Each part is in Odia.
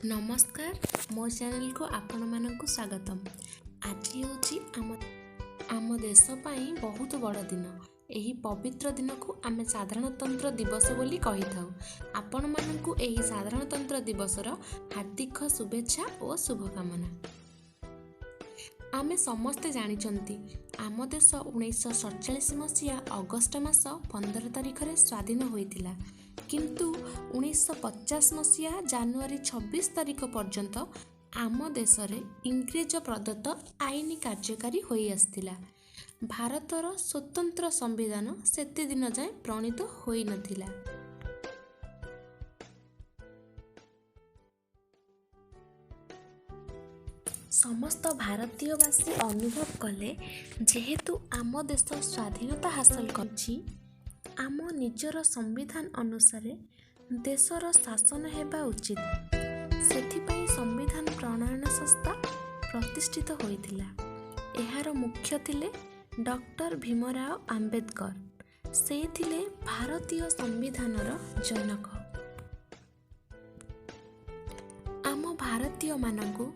ନମସ୍କାର, ମୋ ଚ୍ୟାନେଲକୁ ଆପଣମାନଙ୍କୁ ସ୍ୱାଗତମ। ଆଜି ହେଉଛି ଆମ ଦେଶ ପାଇଁ ବହୁତ ବଡ଼ ଦିନ। ଏହି ପବିତ୍ର ଦିନକୁ ଆମେ ସାଧାରଣତନ୍ତ୍ର ଦିବସ ବୋଲି କହିଥାଉ। ଆପଣମାନଙ୍କୁ ଏହି ସାଧାରଣତନ୍ତ୍ର ଦିବସର ହାର୍ଦ୍ଦିକ ଶୁଭେଚ୍ଛା ଓ ଶୁଭକାମନା। ଆମେ ସମସ୍ତେ ଜାଣିଛନ୍ତି, ଆମ ଦେଶ 1947 ମସିହା ଅଗଷ୍ଟ ମାସ 15 ତାରିଖରେ ସ୍ୱାଧୀନ ହୋଇଥିଲା। କିନ୍ତୁ 1950 ମସିହା ଜାନୁଆରୀ 26 ତାରିଖ ପର୍ଯ୍ୟନ୍ତ ଆମ ଦେଶରେ ଇଂରେଜ ପ୍ରଦତ୍ତ ଆଇନ କାର୍ଯ୍ୟକାରୀ ହୋଇ ଆସିଥିଲା। ଭାରତର ସ୍ୱତନ୍ତ୍ର ସମ୍ବିଧାନ ସେତେ ଦିନ ଯାଏଁ ପ୍ରଣୀତ ହୋଇନଥିଲା। ସମସ୍ତ ଭାରତୀୟବାସୀ ଅନୁଭବ କଲେ, ଯେହେତୁ ଆମ ଦେଶ ସ୍ୱାଧୀନତା ହାସଲ କରିଛି, ଆମ ନିଜର ସମ୍ବିଧାନ ଅନୁସାରେ ଦେଶର ଶାସନ ହେବା ଉଚିତ। ସେଥିପାଇଁ ସମ୍ବିଧାନ ପ୍ରଣୟନ ସଂସ୍ଥା ପ୍ରତିଷ୍ଠିତ ହୋଇଥିଲା। ଏହାର ମୁଖ୍ୟ ଥିଲେ ଡକ୍ଟର ଭୀମରାଓ ଆମ୍ବେଦକର। ସେ ଥିଲେ ଭାରତୀୟ ସମ୍ବିଧାନର ଜନକ। ଆମ ଭାରତୀୟମାନଙ୍କୁ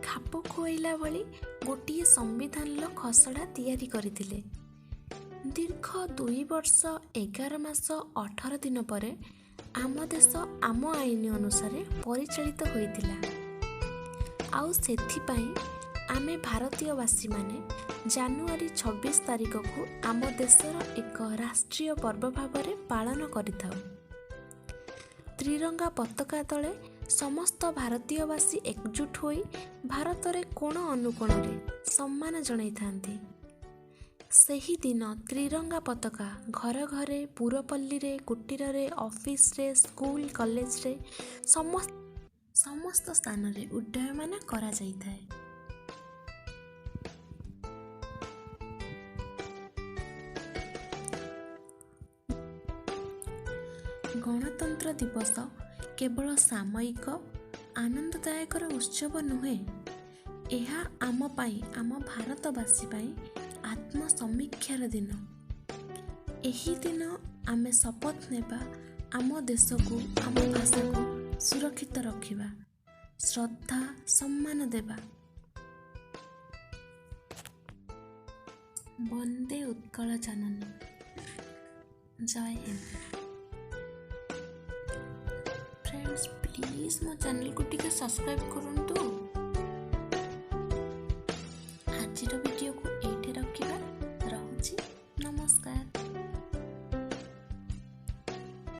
ଖାପ ଖୁଆଇଲା ଭଳି ଗୋଟିଏ ସମ୍ବିଧାନର ଖସଡ଼ା ତିଆରି କରିଥିଲେ। ଦୀର୍ଘ 2 ବର୍ଷ 11 ମାସ 18 ଦିନ ପରେ ଆମ ଦେଶ ଆମ ଆଇନ ଅନୁସାରେ ପରିଚାଳିତ ହୋଇଥିଲା। ଆଉ ସେଥିପାଇଁ ଆମେ ଭାରତୀୟବାସୀମାନେ ଜାନୁଆରୀ 26 ତାରିଖକୁ ଆମ ଦେଶର ଏକ ରାଷ୍ଟ୍ରୀୟ ପର୍ବ ଭାବରେ ପାଳନ କରିଥାଉ। ତ୍ରିରଙ୍ଗା ପତାକା ତଳେ ସମସ୍ତ ଭାରତୀୟବାସୀ ଏକଜୁଟ ହୋଇ ଭାରତରେ କୋଣ ଅନୁକୋଣରେ ସମ୍ମାନ ଜଣାଇଥାନ୍ତି। ସେହିଦିନ ତ୍ରିରଙ୍ଗା ପତାକା ଘରେ ଘରେ, ପୁରପଲ୍ଲୀରେ, କୁଟୀରରେ, ଅଫିସରେ, ସ୍କୁଲ କଲେଜରେ ସମସ୍ତ ସ୍ଥାନରେ ଉଡ୍ଡୟମାନ କରାଯାଇଥାଏ। ଗଣତନ୍ତ୍ର ଦିବସ କେବଳ ସାମୟିକ ଆନନ୍ଦଦାୟକର ଉତ୍ସବ ନୁହେଁ, ଏହା ଆମ ପାଇଁ, ଆମ ଭାରତବାସୀ ପାଇଁ ଆତ୍ମସମୀକ୍ଷାର ଦିନ। ଏହି ଦିନ ଆମେ ଶପଥ ନେବା ଆମ ଦେଶକୁ, ଆମ ଭାଷାକୁ ସୁରକ୍ଷିତ ରଖିବା, ଶ୍ରଦ୍ଧା ସମ୍ମାନ ଦେବା। ବନ୍ଦେ ଉତ୍କଳ ଜନନୀ। ଜୟ ହିନ୍ଦ। ଫ୍ରେଣ୍ଡସ୍, ପ୍ଲିଜ୍ ମୋ ଚ୍ୟାନେଲକୁ ଟିକେ ସବସ୍କ୍ରାଇବ୍ କରନ୍ତୁ।